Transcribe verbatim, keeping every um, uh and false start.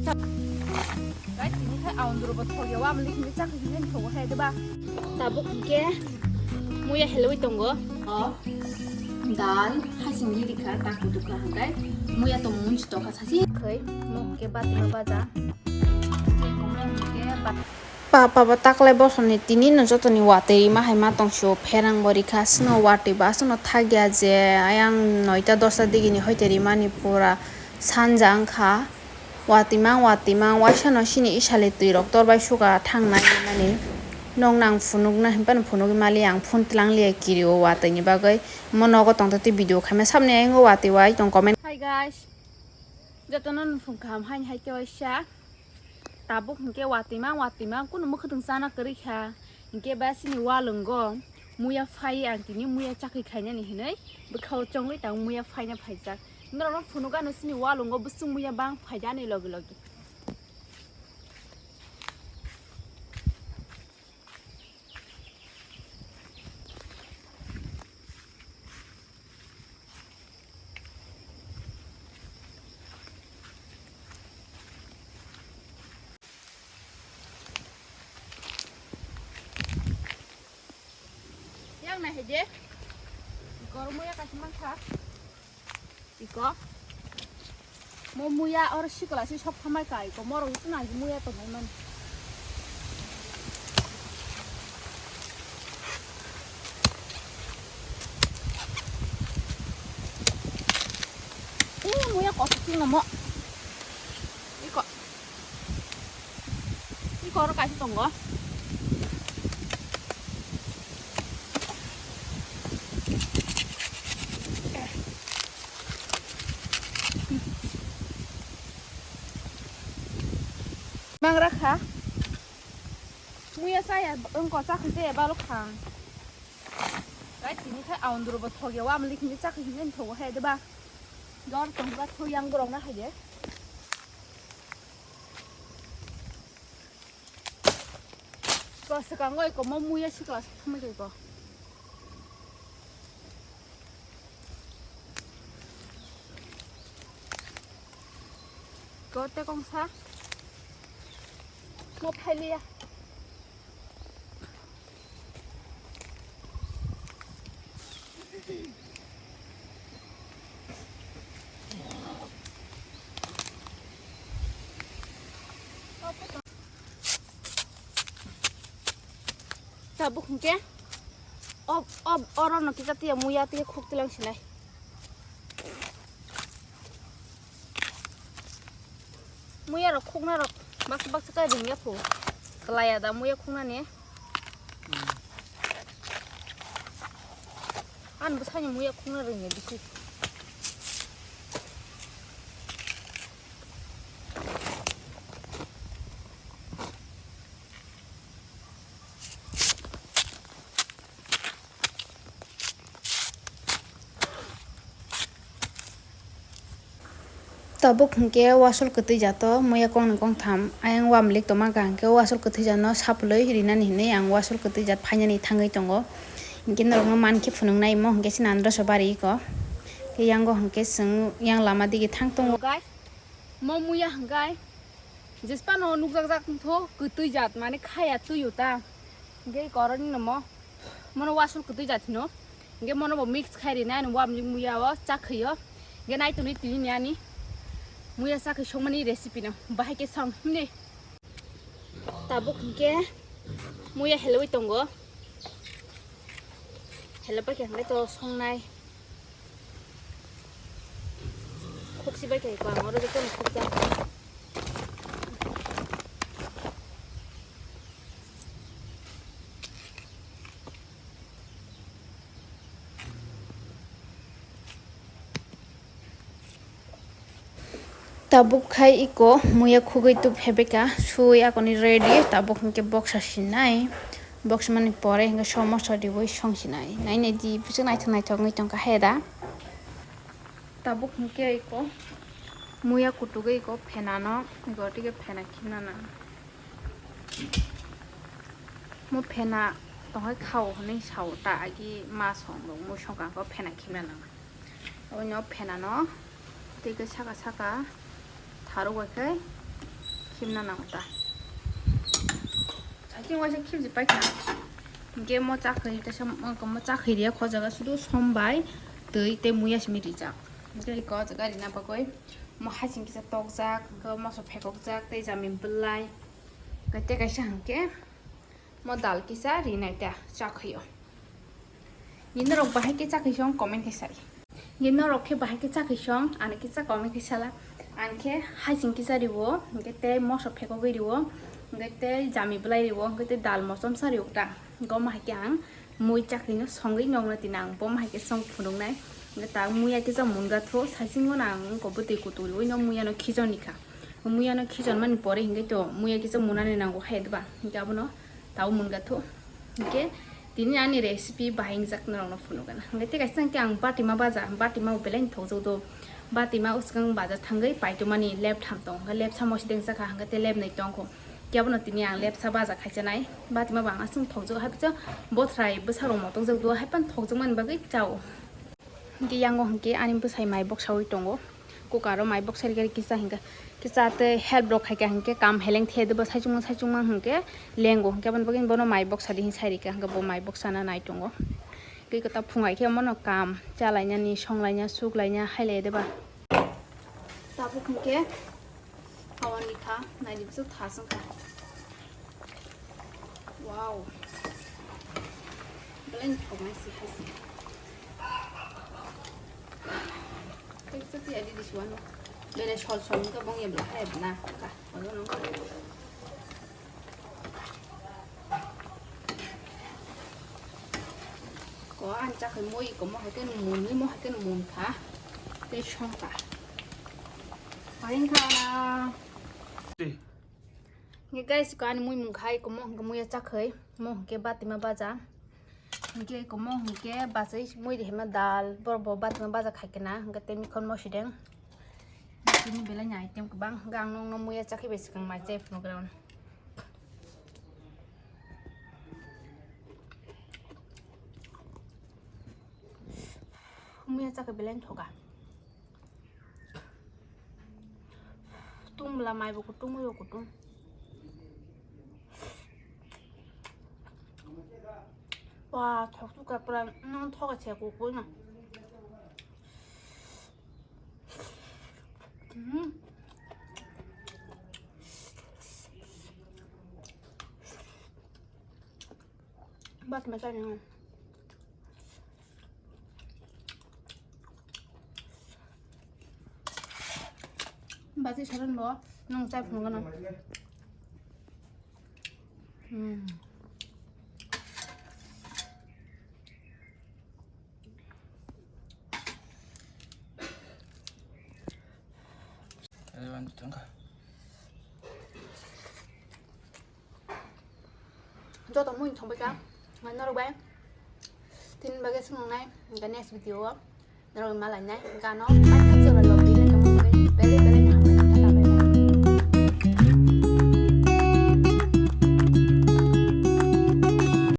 Guys, tini khai aundro bo thok ya, wa malik ni chak ni thok hai de ba. Tabuk hingke muya helwi tongo. O, dal, hasing riri kha, tak kutuk kha hingkai. Muya tong mun chito kha sasi. Khai, mo hingke bat ma baja. Hingke ba- Pa, pa, pa, taklai bosoni tini no jotoni watwi ma hai ma tong sio pherang bo rikha, aswkno watwi ba aswkno thakya je ayang noita dosta digini hoite rimani pura sanja wngkha. Watwi mang, watwi mang, waisa no sini isali twi rok tor bai suka thang nai mani. Nong nang phunuk na hinphano phunugwi mali ang phone tlang liya kiri o watwi ni bagwi. Mo nogo tong twi video khaima sabni ayang o watwi wai tong comment. Hi guys. Jotono nung phung kaham haini hai khe waisa. Tabuk hinkhe watwi mang, watwi mang, kunu mwkhwtwng chana kwrwi kha. Hinkhe ba chini walwngo muya phai, ang tini muya chakri khainani hinwi bwkhao chongwi tang muya phaina phaijak. Norokno phunukgano chini walwngo bwswk muya bang phaida ani logi logi. Yang na hede. Gor muya kasi mangkha. Iko. Mo muya or sikla si sok thamai ka iko. Moro itu na muya to mai man. Ini muya ko sing mo. Iko. Iko oro kaisa tongo. Mangra kha. Muya chaya, wngkha chakha chaya balo khang. Kai tini khai aundro bo thok ya, wa malik ni chakha hini thok hai de ba. Dor tong ba thok yang borok na hai de. Ko swkango iko mo muya sikla thumui ko. Ko te kongsa. Mo phailiya. Tabuk hingke ob, ob, oro no kisa tiya muya tiya khuk tilang sinai. Muya rok khukna rok baksa baksa kai ringya phu. Kalaya da muya khukna ni. An bwsani muya khukna ringya bisi. Tabuk hwnkhe wasol kwtwi jato muya kongni kongtham ayang wamlik tongma kaham khe wasol kwtwi jatno sapulwi rinani hinwi ang wasol kwtwi jat phainani thangwi tongo. Hinkhe norokno mankhe phunuknai imo hinkhe chini androso bari iko. Tei yango hinkhe chwng yang lama dige thang tongo. Guys, mo muya hwnkhe jesphano nukjakjak wngtho kwtwi jat mane khaya twiyo ta. Hinkhe koroni no mo. Mono wasol kwtwi jat hino. Hinkhe mono bo mix khai rinai ani wamlik muya o chakhwi o. Hinkhe nai tongdi tini ni ani muya chakhwi songmani recipe no. Bahai khe song himni. Tabuk hinkhe muya helwi tongo. Helwi pai khe hinkhe to songnai. Khuk si bai khe ko ang oro joto no khuk jak. Tabuk khai iko muya khugwi tup hebeka sui akoni ready. Tabuk hinkhe boksa sinai, boksa mani pore hinkhe somosa riwi song sinai. Nai nai di bwswk naithok naithok wngwi tongkha heda. Tabuk hinkhe iko muya kutugwi iko phenano iko tike phena khimnana. Mo phena tongkhai khao hwnwi sao ta agi ma song rok mui songkha khe phena khimna nang. Oino phena no tei khe saka saka tharuk bai khe Khimna nang ta. Saichung waisa khimji paikha. Hingke mo chakhwi, tesa mo, mo chakhwi riya khojaga sudu som bai twi tei muya simi rijak. Hingke iko jaga rina bagwi mo haching kisa tokjak, hingke moso phekokjak tei jami bwlai. Hingke tei kaisa hingke mo dal kisa rinai ta chakhwi o. Ni norok bahai khe chakhwi song comment khe sai. Ni norok khe bahai khe chakhwi song, ani kisa comment khe sala. Ani khe haching kisa riwo, hingke tei moso phekogwi riwo, hingke tei jami bwlai riwo, hingke tei dal mosom sa riwo ta. Hingke omo hai khe ang mui chakhwi no songwi nongno tini ang bo hai khe song phunuknai. Hingke ta muya kisa munga thu, saichung no ang wngkha bwtwi kutui ui no muya no khichon ni kha. Muya no khichon mani pore hingke to muya kisa munani nango hai deba. Hingke abono tau munga thu. Hingke tini ani recipe bahai wngjak norokno phunukgana. Hingke tei kaisa hingke ang batima baja, batima bo belai thokjak do. Batima swkang baja thangwi paitomani lab tham tong, hingke lab samo se dengsa kha, hingke tei lab nwi tongkho. Kebono tini ang lab sa baja khaicha nai. Batima bo ang aswk thokjak, hai bicha bothrai bwsarok motokjak do, hai pan thokjakmani bagwi chao. Hingke yango hingke ani bwsai mai boksawi tongo. Cooker o mai boksa rikha kisa hingke kisa tei help rok khaikha hingke kam heleng the debo saichungma saichungma hingke lengo hingke aboni bagwi bono mai boksa di hin sai rikha hingke bo mai boksa na nai tongo. Tei kota phungai khe mono kam chalainani songlaina suklaina hailai deba. Tabuk hingke Hawani kha, naidi bisu thasung kha. Wow. Belai ni thoknai si hai si. Tei kisa tei adi disi wano. Bele sol sol ni kabong ya bela hai na. Ka, wano nang. Ko ang chakhai moi ko mo hai ke mun ni mo hai ke mun kha. Tei song kha. Paring kha na. Hingke guys, ko ani mui mung khai, ko mo hingke muya chakhai, mo hingke batima baja. Hingke ko mo hingke bachai mui de hema dal, bor bo batima baja khai kena, hingke tei mikhon mo sideng. Tini belai ni item kwbang, hingke ang nong no muya chakhai bai swkang mai chai phunuk rw. Muya chakhai belai ni thoka. Tung bwla mai bo kutung, mui bo kutung. Wa, thok suka pura, nang thok se kukui na. Hmm. Bat ma chai nang. Basi saran bo nung chai phunuk gana. Hmm. Joto mui thongbai ka, norok bai tini bagwi swngnai, hingke next video o norok ma lainai, hingke ano bai khakchang rok belai